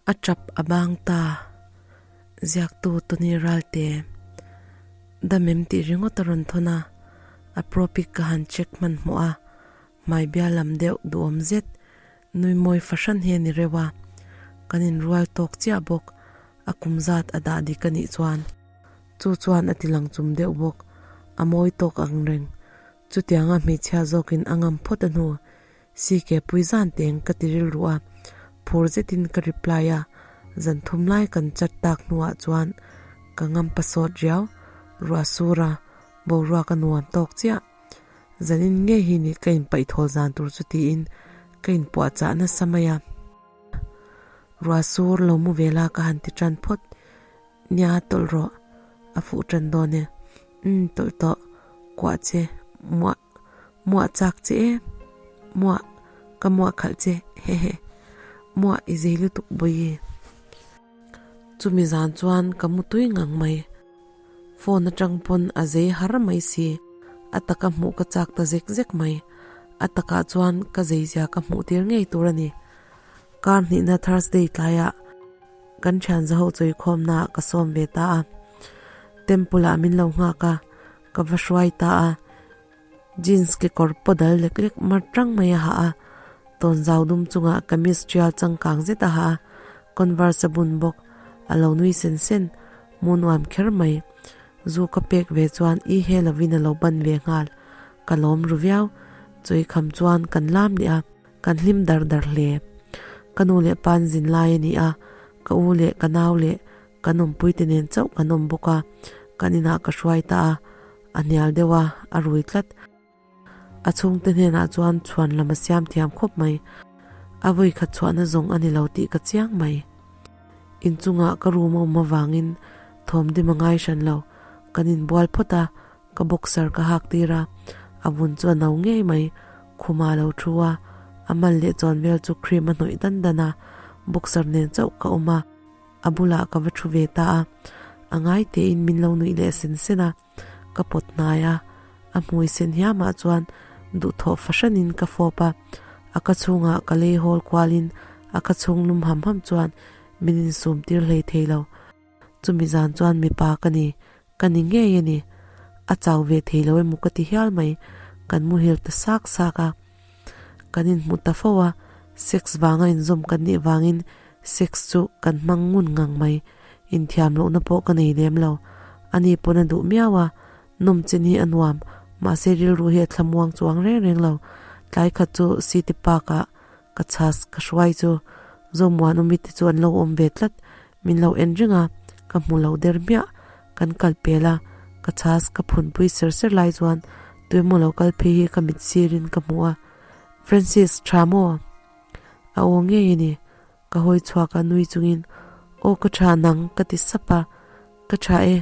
A tap a bang ta. Ziaktu Tony Ralte Damem tih ringawt a rawn thawn a, a propic ka han check hmanhmawh a, hmai bia lam deuh duhawm zet nui mawi fahran hi a ni reuh a, kan inrual tawk chiah bawk, a kum zat a dah dik a nih chuan chu chuan a ti lang chum deuh bawk, a mawi tawk ang reng, chutianga hmeichhia zawkin a ngam phawt a hnu CK pui zan teng ka ti rilru a, phur zetin ka reply a, zan thum lai kan chat tak hnuah chuan ka ngam pasawt riau, ruah sur a, boruak a nuam tawk chiah. Zanin ngei hi ni ka inpaih thawl zan tur chu tiin ka inpuahchah nasa mai a. Ruah sur lo mu ve la ka han ti tan phawt. Nia tawlh rawh, a fuh tan dawn e. Umm tawlh tawh, kuah che, muah muah chak che e, muah ka muah khalh che hehe, muah i zei lutuk bawi. Chumi zan chuan ka mu tui ngang mai. Phone atang pawn a zei har mai si, a taka hmuh ka chak ta zek zek mai. A takah chuan ka zei zia ka hmuh tir ngei tur a ni. Kar hnihna Thursday tlaiah kan thian zaho chawikhawmna ah ka sawm ve ta a. Temple ah min lo nghak a, ka va hruai ta a. Jeans kekawr paw dal lek lek mar tang mai a ha a, tawnzau dum chungah kamis tial changkang zet a ha a, converse a bun bawk, a lo nui sen sen, mu nuam kher mai. Zu ka pek ve chuan i he lovin a lo ban ve nghal, ka lawm ru viau, chawi kham chuan kan lam leh a, kan hlim dar dar hle. Ka nu leh pa an zin lai a ni a, ka u leh ka nau leh kan awmpui te nen chauh kan awm bawk a, kan inah ka hruai ta a, a hnial deuh a, a rui tlat. A chhungte hnenah chuan chhuan lam a siam thiam khawp mai. A vawi khat chhuahna zawng a ni lo tih ka chiang mai. Inchungah ka room a awm avangin thawm dim a ngai hran lo. Kan inbual phawt a, ka boxer ka hak tir a, a vun chu a no ngei mai. Khuma lo thu a, a mal leh chawn vel chu cream a hnawih dan dan a, boxer nen chauh ka awm a, a bulah ka va thu ve ta a. A ngai tein min lo nuih leh sen sen a. Ka pawt hnai a, a hmui sen hiamah chuan duhthawh fahranin ka fawp a, a ka chhungah ka lei hawl kualin a ka chhung lum ham ham chuan min insum tir hlei thei lo. Chumi zan chuan mipa ka ni, ka ni ngei a ni. A chau ve thei lo emaw ka ti hial mai, kan muhil ta sak sak a. Kan inhmu ta fo a, sex vanga inzawm kan nih vangin sex chu kan hmang ngun ngang mai. Inthiam lohna pawh ka nei lem lo. Ani pawn a duh miau a, nawm chin hi a nuam, mahse rilru hi a thlamuang chuang reng reng lo. Tlai khat chu City Park ah ka chhas ka hruai chu Zomuan Umi te chu an lo awm ve tlat, min lo en reng a, ka hmu lo der hmiah. Kan kal pel a, ka chhas ka phunpui ser ser lai chuan tuemaw lo kal phei hi ka mit sirin ka hmu a, Francis, tha maw? A aw ngei a ni. Ka hawi chhuak a nui chungin, Aw ka tha nang ka ti sap a, Ka tha e,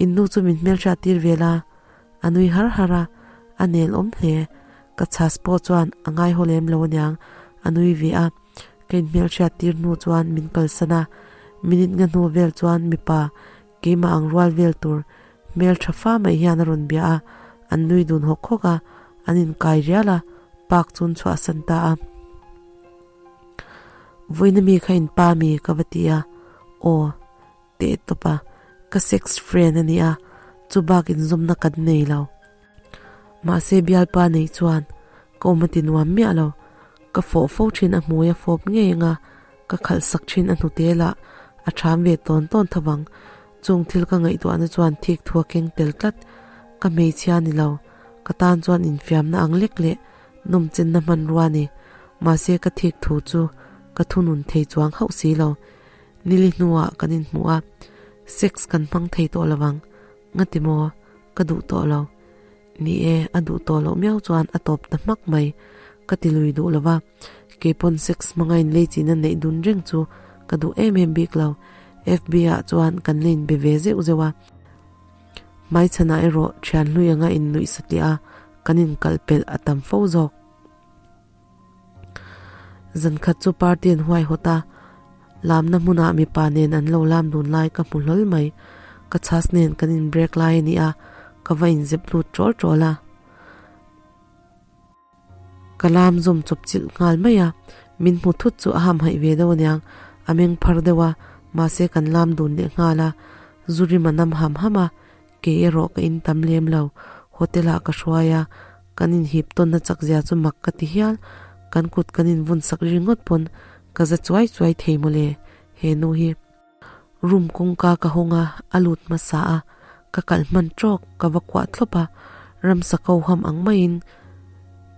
in nu chu min hmelhriat tir ve la. A nui har har a, a nel awm hle. Ka chhas pawh chuan a ngaihaw lem lo aniang, a nui ve a. Ka inhmelhriat tir hnu chuan min kalsan a, minute nga hnu vel chuan mipa keimah ang rual vel tur hmel tha fa mai hian a rawn bia a, an nui dun hawk hawk a, an inkai rial a, park chu an chhuahsan ta a. Vawiina mi kha in pa mi ka va ti a, aw teh tawp a, ka sex friend a ni a, chu bak inzawmna kan nei lo. Mahse bialpa nei chuan ka awm a ti nuam miah lo, ka fawh fo thin a hmui a fawp ngei anga ka khalh sak thin a hnute lah a tham ve tawn tawn tho vang, chung thil ka ngaihtuahna chuan thik thu a keng tel tlat, ka hmeichhia ni lo, ka tan chuan infiamna ang lek leh nawmchenna hmanrua a ni, mahse ka thik thu chu ka thunun thei chuang hauh si lo, nili hnuah kan inhmuh a, sex kan hmang thei tawh lo vang, ngati maw, ka duh tawh lo. Ni e, a duh tawh loh miau chuan a tawp ta hmak mai, ka ti lui duh lo va, keipawn sex hmanga inlei china neih dun reng chu ka duh em em bik lo, FB ah chuan kan la inbe ve zeuh zeuh a, hmaichhanah erawh thian hlui anga innuih satliah a, kan inkalh pelh a tam fo zawk. Zan khat chu party an huaihawt a, lamna hmunah mipa nen an lo lam dun lai ka hmu hlawl mai. Ka chhas nen kan in break lai a ni a, ka va inzep lut ṭawl ṭawl a. Ka lam zawm chawp chilh nghal mai a, min hmu thut chu a hamhaih ve deuh aniang. A meng phar deuh a, mahse kan lam dun leh nghal a, zu rim a nam ham ham a, kei erawh ka in tam lem lo. Hotel ah ka hruai a, kan inhip tawnna chak zia chu mak ka ti hial, kan kut kan invun sak ringawt pawn ka za chuai chuai thei mawle he nu hi. Room kawngka ka hawng a, a lut hmasa a, ka kalh hman tawk ka va kuah thlawp a, ramsa ko ham ang maiin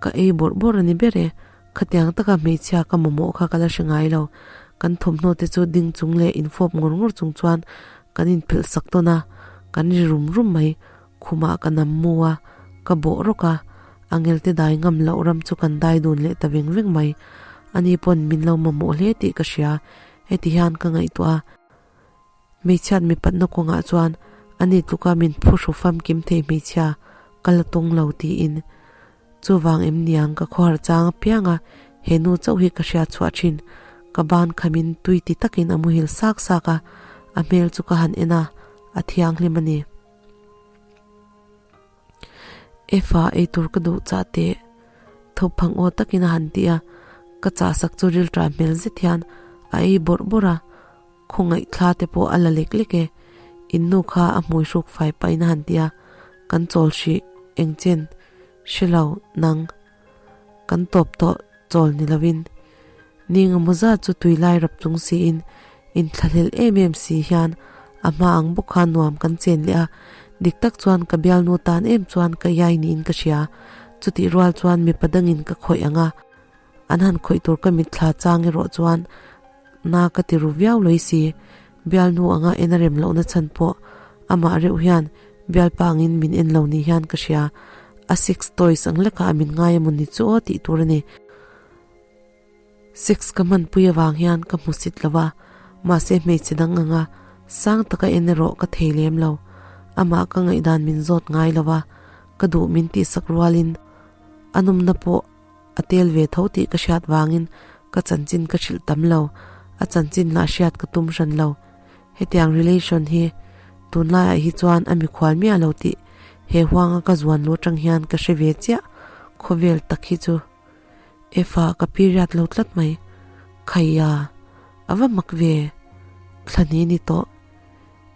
ka ei bawrh bawrh a ni ber e, khatiang taka hmeichhia ka mamawh kha ka la hre ngai lo, kan thawmhnaw te chu ding chung leh infawp ngawr ngawr chung chuan kan inphelh sak tawn a, kan ri rum rum mai, khumah ka nam mu a, ka bawh rawk a, angel te dai ngam loh ram chu kan dai dun leh ta veng veng mai, ani pawn min lo mamawh hle tih ka hria. Heti hian ka ngaihtuah a, hmeichhiat mipatna kawngah chuan ani tluka min phuhru famkim thei hmeichhia ka la tawng lo tiin. Chuvang em niang ka khawhar chang apiang a, he nu chauh hi ka hriat chhuah thin. Ka ban khamin tui ti takin a muhil sak sak a, a hmel chu ka han en a, a thianghlim a ni. Efa eitur ka duh chah teh. Thophang aw takin a han ti a, ka chahsak chu rilṭah hmel zet hian a ei bawrh bawrh a, khawngaih thla te pawh a la lek lek e, in nu kha a hmui hruk fai pahin a han ti a, kan chawl hrih eng chen hre lo nang kan tawp tawh chawl ni lovin ning emaw zat chu tui lai rap chung siin inthlahlel em em si hian a hma ang bawk kha nuam kan chen leh a, dik tak chuan ka bialnu tan em chuan ka iai niin ka hria, chutih rual chuan mipa dangin ka khawih ang a, an han khawih tur ka mitthla chang erawh chuan na ka ti ru viau lawih si, bialnu anga en a rem lohna chhan pawh amah reuh hian bialpa angin min en lo ni hian ka hria, a six toys ang lekah a min ngai emaw ni chu aw tih tur a ni. Sex ka hmanpui avang hian ka hmusit lo a, mahse hmeichhe dang anga sang taka en erawh ka thei lem lo. Amah ka ngaihdan min zawt ngai lo a, ka duh min tihsak rualin a nawmna pawh a tel ve tho tih ka hriat vangin ka chanchin ka hrilh tam lo, a chanchin lah hriat ka tum hran lo. Hetiang relation hi tunlaiah hi chuan a mikhual miah lo tih he huanga ka zuan lu atang hian ka hre ve chiah, khawvel tak hi chu. Efa ka period lo tlat mai. Khaiya, a va mak ve. Thla ni ni tawh.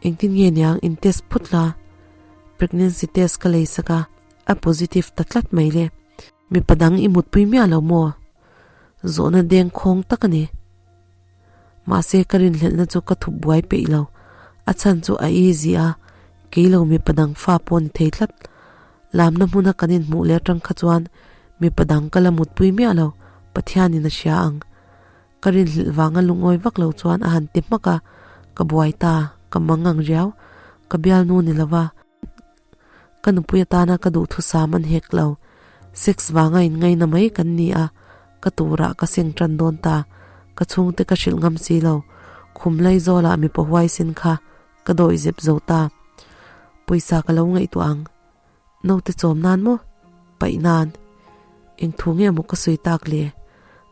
Engtin nge niang in test phut la. Pregnancy test ka lei sak a, a positive ta tlat mai le. Mipa dang i mutpui miah lo maw? Zawhna deng khawng tak a ni. Mahse ka rinhlelhna chu ka thup buai peih lo. A chhan chu a easy a, kei lo mipa dang fa pawh ni thei tlat. Lamna hmuna kan inhmuh leh atang kha chuan mipa dang ka la mutpui miah lo, Pathianin a hria ang. Ka rinhlelh vanga lungawi vak lo chuan a han ti hmak a, ka buai ta, ka mang ang riau. Ka bialnu ni lova, ka nupui atana ka duhthusam an hek lo. Sex vanga inngaina mai kan ni a, ka turah ka seng tan dawn ta, ka chhungte ka hrilh ngam si lo. Khum lai zawlah mipa huaisen kha ka dawih zep zo ta. Pawisa ka lo ngaihtuah ang. Naute chawm nan maw? Paih nan. Eng thu nge maw ka sawi tak le?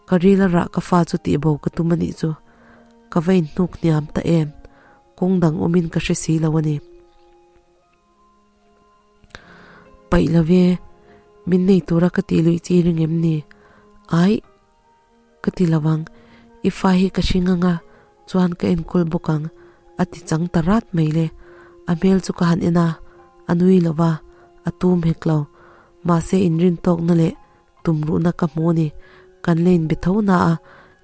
Ka ril a rah ka fa chu tih bo ka tum a nih chu. Ka va inhnuk hniam ta em? Kawng dang awmin ka hre si lo a ni. Paih lo ve, min nei tura ka tih luih chi ring em ni? Aih, ka ti lo ang, i fa hi ka hring ang a, chuan ka enkawl bawk ang, a ti chang ta rat mai le. A hmel chu ka han en a, a nui lo va, a tum hek lo. Mahse inrin tawkna leh tumruhna ka hmu a ni. Kan la inbe tho na a,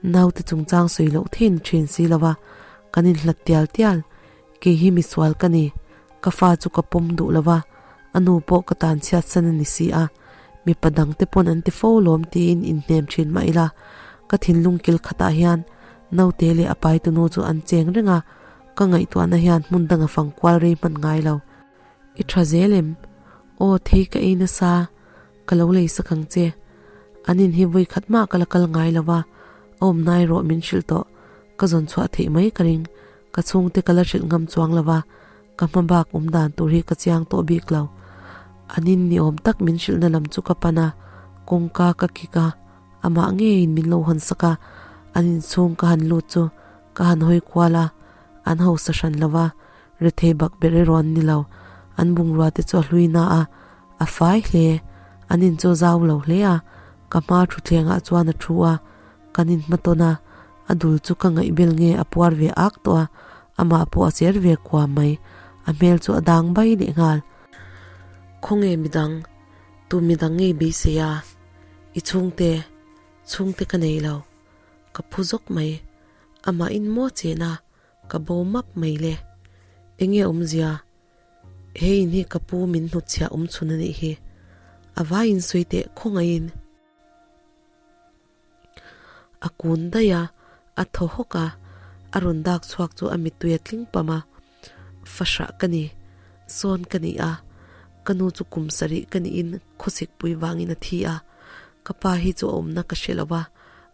naute chungchang sawi loh thein thin si lo va, kan inhlat tial tial. Kei hi misual ka ni, ka fa chu ka pawm duh lo va, a nu pawh ka tan chhiat san a ni si a, mipa dangte pawn an ti fo lawm tiin inhnem thin mah ila, ka thinlung kil khatah hian naute leh a paitunu chu an cheng reng a, ka ngaihtuahna hian hmun danga fang kual rei hman ngai lo. I tha zel em? Aw thei ka ei nasa. Ka lo lei sak ang che. An in hi vawi khat mah ka la kal ngai lo va, a awm nai rawh min hrilh tawh. Ka zawn chhuah theih mai ka ring. Ka chhungte ka la hrilh ngam chuang lo va, ka hma bak awm dan tur hi ka chiang tawh bik lo. An in ni awm tak min hrilhna lam chu ka pan a, kawngka ka kik a, amah ngeiin min lo hawn sak a. An inchhung ka han lut chu ka han hawi kual a, an hausa hran lo va, rethei bak ber erawh an ni lo. An bungrua te chu a hlui na a, A fai hle, an in chu zau lo hle a, ka hma thutthlengah chuan a thu a, kan in hmatawn a, A dul chu ka ngaihbel nge a puar ve ak tawh a, amah pawh a cher ve kuam mai. A hmel chu a dang bai leh nghal. Khawnge midang, tu midang ngei beisei a? I chhungte, chhungte ka nei lo. Ka phu zawk mai. Amah in maw chen a, ka bo map mai le. Enge awmzia? He in hi ka pu min hnutchhiah awm chhun a nih hi. A vai in sawi teh khawngaihin. A kun daih a, a thaw hawk a, a rawn dak chhuak chu a mittui a tling pam a. Fahrah ka ni, sawn ka ni a, ka nu chu kum sarih ka niin khawsikpui vangin a thi a. Ka pa hi chu a awmna ka hre lo va,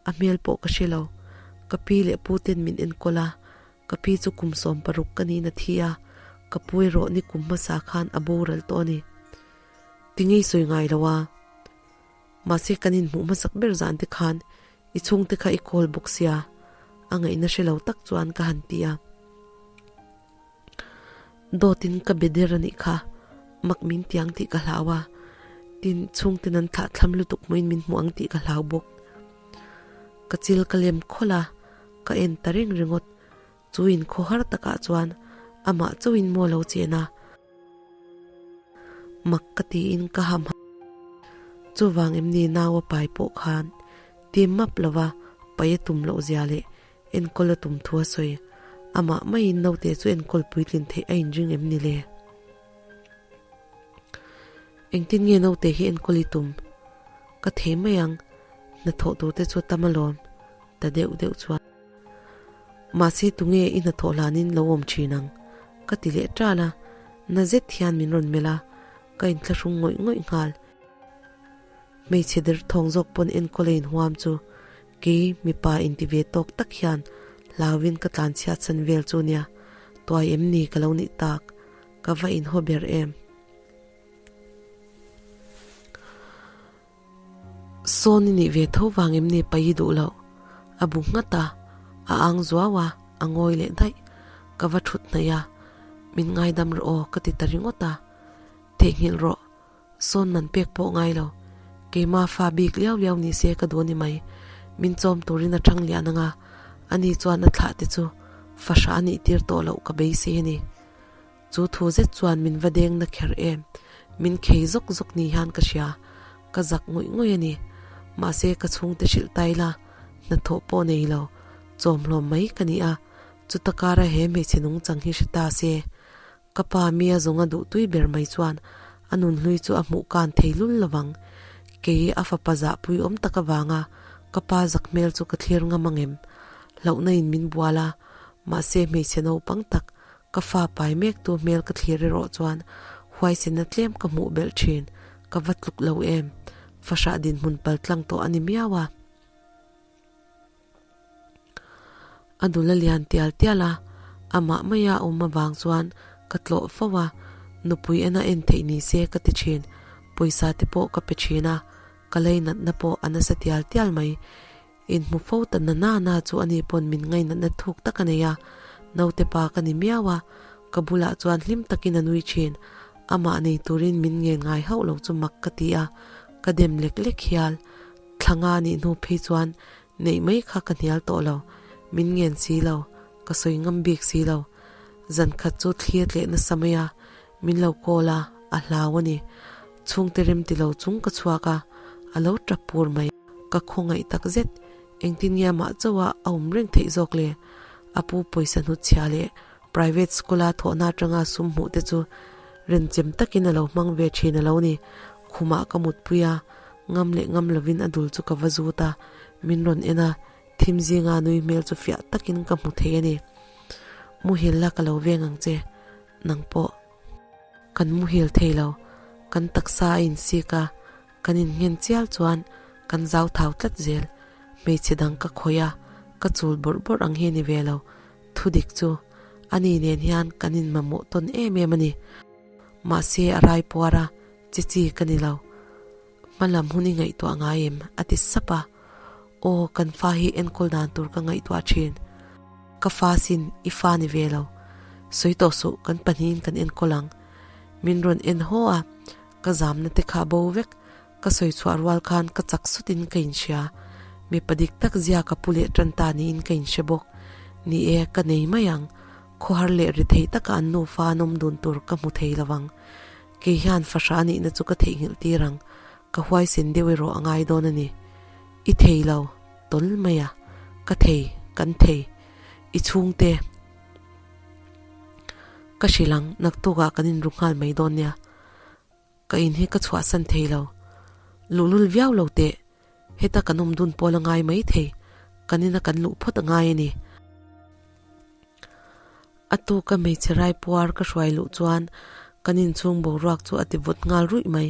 a hmel pawh ka hre lo. Ka pi leh pu ten min enkawl a, Ka pi chu kum 16 ka niin a thi a, ka pu erawh ni kum hmasa khan a boral tawh a ni. Tingei sawi ngai lo a. Mahse kan inhmuh hmasak ber zan te khan i chhungte kha i call bawk sia, a ngaihna hre lo tak chuan ka han ti a. Dawtin ka be der a nih kha, mak min tiang tih ka hlau a, tin chhungte nan thlah thlam lutuk hmuhin min hmuh ang tih ka hlau bawk. Ka chil ka lem khawlh a. Ka en ta reng ringawt, chu in khaw har takah chuan amah chauhin maw lo chen a, mak ka tiin ka ham ha. Chuvang em ni nau a pai pawh khan tim map lova pai a tum loh zia leh enkawl a tum thu a sawi, amah maiin naute chu enkawl puitlin theih a inring em ni le? Engtin nge naute hi enkawl i tum? Ka thei mai ang, hnathawh tur te chu a tam alawm. Ta deuh deuh chuan, Mahse tunge i hnathawh hlanin lo awm thin ang? ka ti leh ṭal a, na zet hian min rawn melh a, ka inthlahrung ngawih ngawih nghal. Hmeichhe der thawng zawk pawn enkawl a inhuam chu kei mipa inti ve tawk tak hian hlauin ka tlanchhiat san vel chu nia, tuai em ni ka lo nih tak, ka va inhaw ber em. Sawn i nih ve tho vang em ni pai i duh loh? A bu nghat a, a ang zuau a, a ngawi leh daih. Ka va thut hnaih a, min ngaidam rawh aw ka ti ta ringawt a. Theihnghilh rawh, sawn man pek pawh ngai lo. Keima fa bik liau liau ni se ka duh a ni mai. Min chawm turin a thang lian ang a, ani chuan a thlah te chu fahrah a nih tir tawh loh ka beisei a ni. Chu thu zet chuan min va deng na kher em? Min khei zawk zawk ni hian ka hria. Ka zak ngawih ngawih a ni. Mahse ka chhungte hrilh ta ila, hnathawh pawh nei lo, chawmhlawm mai ka ni a, chuta kara he hmeichhe nungchang hi hre ta se. Ka pa mia zawnga duh tui ber mai chuan a nunhlui chu a hmuh kan thei lul lovang. Kei a fapa zahpui awm tak avanga ka pa zak hmel chu ka thlir ngam angem? Hlauhna in min bual a, mahse hmeichhe naupang tak Ka fa pai mek tu hmel ka thlir erawh chuan huaisena tlem ka hmuh belh thin, ka va tluk lo em? Fahrah dinhmun pal tlang tawh a ni miau a. A nula lian tial tial a, amah maia a awm avang chuan ka tlawh fo a, nupui ena en theih ni se ka ti thin, pawisa te pawh ka pe thin a, ka leinatna pawh a nasa tial tial mai. Inhmu fo ta na na na chu ani pawn min ngainatna thuk tak a nei a, naute pa ka ni miau a, ka bulah chuan hlim takin a nui thin. Amah nei turin min ngen ngai hauh lo chu mak ka ti a, ka dem lek lek hial. Thla nga nih hnu phei chuan neih mai kha ka hnial tawh lo, min ngen si lo, ka sawi ngam bik si lo. Zan khat chu thli a tleh nasa mai a, min lo call a, a hlau a ni. Chhungte rem ti lo chung ka chhuak a, a lo tap pur mai. Ka khawngaih tak zet, engtin nge amah chauha a awm reng theih zawk le? A pu pawisa hnutchhia leh private school-a thawhna atanga sum hmuh te chu renchem takin a lo hmang ve thin a lo ni. Khumah ka mutpui a, ngam leh ngam lovin a dul chu ka va zut a, min rawn en a, thim zinga nui hmel chu fiah takin ka hmu thei a ni. Muhil la ka lo veng ang che, nang pawh. Kan muhil thei lo, kan taksa a insik a, Kan innghen chial chuan kan zau thau tlat zel. Hmeichhe dang ka khawih a, ka chul bawrh bawrh ang hi a ni ve lo. Thu dik chu, ani nen hian kan inmamawh tawn em em a ni. Mahse a rai puar a, chi chi ka ni lo. Hma lam hun i ngaihtuah ngai em? a ti sap a. Aw, kan fa hi enkawl dan tur ka ngaihtuah thin. Ka fa sin, i fa ni ve lo. Sawi tawh suh, kan pahnihin kan enkawl ang. Min rawn en haw a. Ka zamna te kha bo vek, ka sawi chhuah rual khan ka chak sutin ka inhria. Mipa dik tak zia ka pu leh tan ta niin ka inhre bawk. Ni e, ka nei mai ang. Khawhar leh ri thei taka an nufa an awm dun tur ka hmu thei lo ang. Kei hian fahra nihna chu ka theihnghilh tir ang. Ka huaisen deuh erawh a ngai dawn a ni. I thei lo, tawl mai a. Ka thei, kan thei. I chhungte. Ka hrilh ang, naktukah kan inru nghal mai dawn nia. Ka in hi ka chhuahsan thei lo. Luhlul viau lo teh. Heta kan awm dun pawl a ngai mai thei. Kan ina kan luh phawt a ngai a ni. A tuka hmeichhe rai puar ka hruai luh chuan kan inchhung boruak chu a ti vawt nghal ruih mai.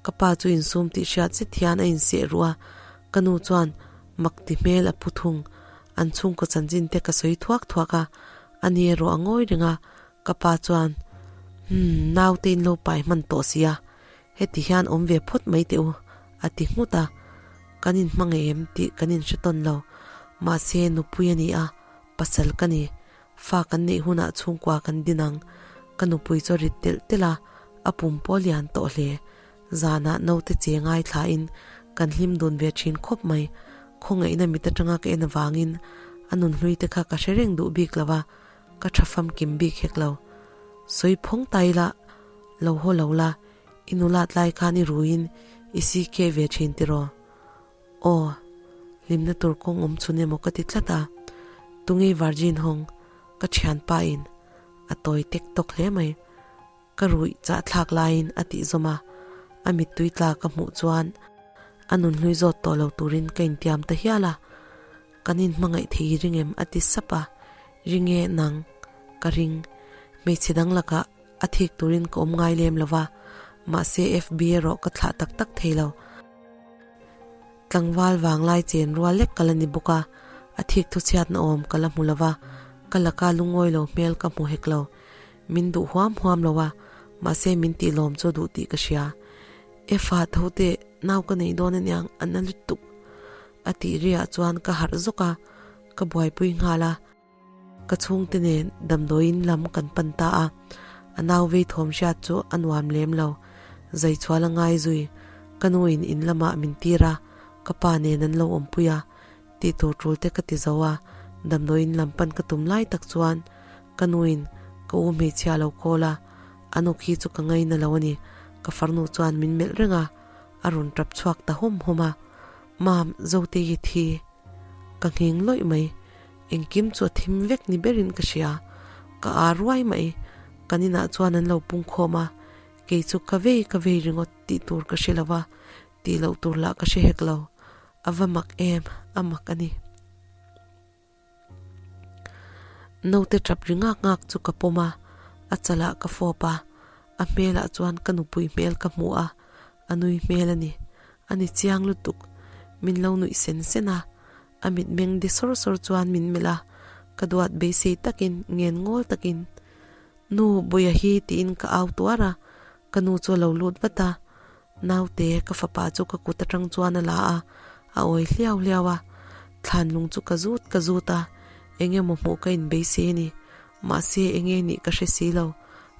Ka pa chu insum tih hriat zet hian a inseh ruh a, ka nu chuan mak ti hmel a pu thung. An chhungkaw chanchin te ka sawi thuak thuak a, a ni erawh a ngawi reng a, Ka pa chuan, Umm, naute in lo pai hman tawh sia, heti hian awm ve phawt mai teh u, a ti nghut a. Kan inhma ngei em tih kan inhre tawn lo. Mahse, nupui a ni a, pasal ka ni. Fa kan neih hunah chhungkua kan din ang. Ka nupui chu a rit telh telh a, a pum pawh a lian tawh hle. Zanah naute che ngaithlain kan hlim dun ve thin khawp mai. Khawngaihna mit atanga ka en avangin a nunhlui te kha ka hre reng duh bik lo va. Ka tha famkim bik hek lo. Sawi phawng ta ila, lo haw lo la, i nulat lai khan i ruiin i si keh ve thin tiraw? Aw, hlimna tur kawng awm chhun emaw ka ti tlat a, tunge virgin hawng ka thianpa in a tawi tek tawk hle mai. Ka ruih chahthlak laiin a tih zawm a, a mittui tla ka hmuh chuan a nunhlui zawt tawh lo turin ka intiam ta hial a, Kan inhmangaih thei ring em? a ti sap a, Ring e nang, ka ring. Hmeichhe dang lakah a thik turin ka awm ngai lem lo va, mahse FB erawh ka thlah tak tak thei lo. Tlangval vanglai chen rual lek ka la ni bawk a, a thik thuchhiatna awm ka la hmu lo va, ka laka lungawi lo hmel ka hmu hek lo. Min duh huam huam lo a, mahse min tih lawm chu duh tih ka hria. E fa tho teh, nau ka nei dawn aniang a na lutuk a tih riah chuan ka harh zawk a, ka buaipui nghal a. Ka chhungte nen damdawiin lam kan pan ta a, a nau vei thawm hriat chu a nuam lem lo. Zaichhual a ngai zui, ka nuin in lamah min tir a, ka pa nen an lo awmpui a, tih tur tul te ka ti zo a, damdawiin lam pan ka tum lai tak chuan ka nuin ka u hmeichhia lo call a, a nu khi chu ka ngaina lo a ni, ka farnu chuan min melh reng a, a rawn tap chhuak ta hawm hawm a, Mam, Zote hi thi ka nghing lawih mai, engkim chu a thim vek ni berin ka hria, ka aa ruai mai, kan inah chuan an lo pungkhawm a, kei chu ka vei ka vei ringawt tih tur ka hre lo va, tih loh tur lah ka hre hek lo. A va mak em, a mak a ni. Naute tap ri ngak ngak chu ka pawm a, a chalah ka fawp a, a hmelah chuan ka nupui hmel ka hmu a, a nui hmel a ni. A ni chiang lutuk. Min lo nuih sen sen a, a mitmeng de sawr sawr chuan min melh a, ka duat beisei takin, ngen ngawl takin, Nu, Buia hi tiin ka au tuar a, ka nu chu a lo lut vat a, Naute, ka fapa chu ka kut atang chuan a la a, a awi hliau hliau a. Thlan lung chu ka zut ka zut a, eng emaw hmuh ka inbeisei a ni. Mahse, eng nge nih ka hre si lo.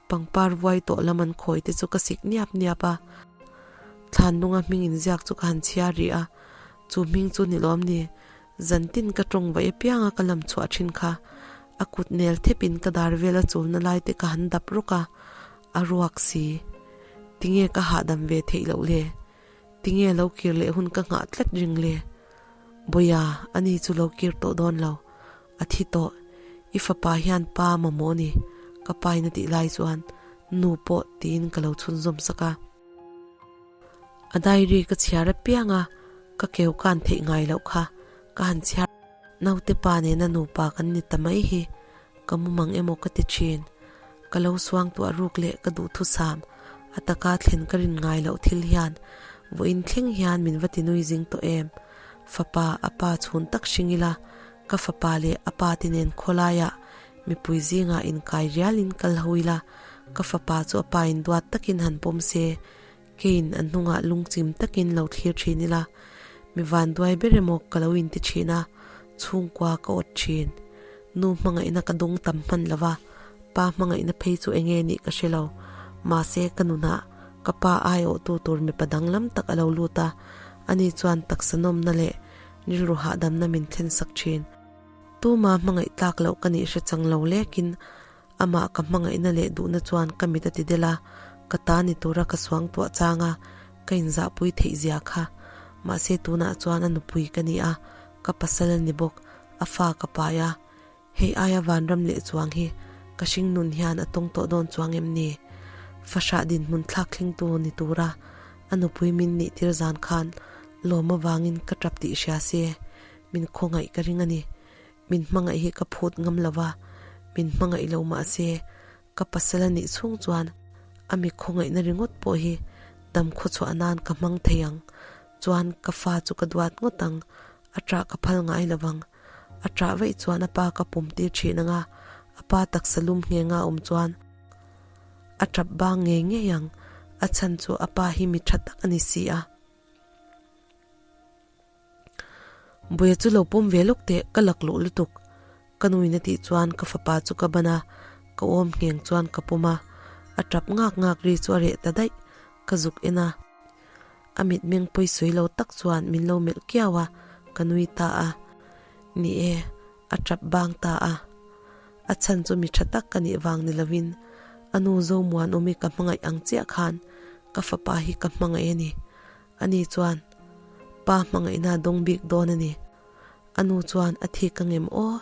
Pangpar vuai tawh lam an khawi te chu ka sik niap niap a. Thlan lunga hming inziak chu ka han chhiar rih a, chu hming chu ni lawm ni? Zantin ka tawng vaih apianga ka lam chhuah thin kha. A kut nel thepin ka dar vela chulna lai te ka han dap rawk a, a ruak si. Tinge ka hahdam ve theih loh le? Tinge lo kir leh hun ka nghah tlat ring le? Bawia, ani chu lo kir tawh dawn lo. A thi tawh. I fapa hian pa mamawh ni, ka pa in a tih lai chuan nu pawh tiin ka lo chhunzawm sak a. A diary ka chhiar apiang a, ka keu kan theih ngai loh kha ka han chhiar. Naute pa nena nupa kan ni ta mai hi ka mumang emaw ka ti thin. Ka lo suang tuah ruk leh ka duhthusam a taka thlen ka rin ngai loh thil hian vawiin thleng hian min va ti nui zing tawh em. Fapa a pa chhun tak hring ila ka fapa leh a pa te nen khawlaiah mipui zingah inkai rialin kal ho ila ka fapa chu a pa in duat takin han pawm se keiin a hnungah lungchim takin lo thlir thin ila mi vanduai ber emaw ka lo inti thin a, chhungkua ka awt thin. Nu hmangaihna ka dawng tam hman lo va, pa hmangaihna phei chu eng nge nih ka hre lo. Mahse ka nunah ka pa aiawhtu tur mipa danglam tak a lo lut a, ani chuan taksa nawmna leh. Rilru hahdamna min thlen sak thin. Tuma hmangaih tlak loh ka nih hre chang lo lekin amah ka hmangaihna leh duhna chuan ka mit a ti del a, ka ta ni tura ka suang tuah chang a, ka inzahpui theih zia kha. Mahse tunah chuan a nupui ka ni a, ka pasal a ni bawk, a fa ka pai a. Hei aia vanram leh chuang hi ka hring nun hian a tawng tawh dawn chuang em ni? Fahrah dinhmun thlak thlengtu ni tura a nupui min nih tir zan khan lawm avangin ka tap tih hria se, min khawngaih ka ring a ni. Min hmangaih hi ka phut ngam lo va, min hmangaih lo mah se ka pasal a nih chhung chuan a mi khawngaihna ringawt pawh hi dam khawchhuah nan ka hmang thei ang. Chuan ka fa chu ka duat ngawt ang, a ṭah ka phal ngai lo vang. A ṭah vaih chuan a pa ka pawm tir ṭhin ang a, a pa taksa lum nghenga awm chuan a ṭap bang ngei ngei ang, a chhan chu a pa hi mi ṭha tak a ni si a. Buia chu lo pawm ve lawk teh, ka lakluh lutuk. Ka nuin a tih chuan ka fapa chu ka ban a, ka awm ngheng chuan ka pawm a, a ṭap ngak ngak ri chu a reh ta daih, ka zuk en a. A mitmeng pawisawi lo tak chuan min lo melh kiau a, ka nui ta a. Ni e, a tap bang ta a. A chhan chu mi tha tak ka nih vang ni lovin a nu Zomuanawmi ka hmangaih ang chiah khan ka fapa hi ka hmangaih a ni. Ani chuan pa hmangaihna a dawng bik dawn a ni. A nu chuan a thik ang em aw?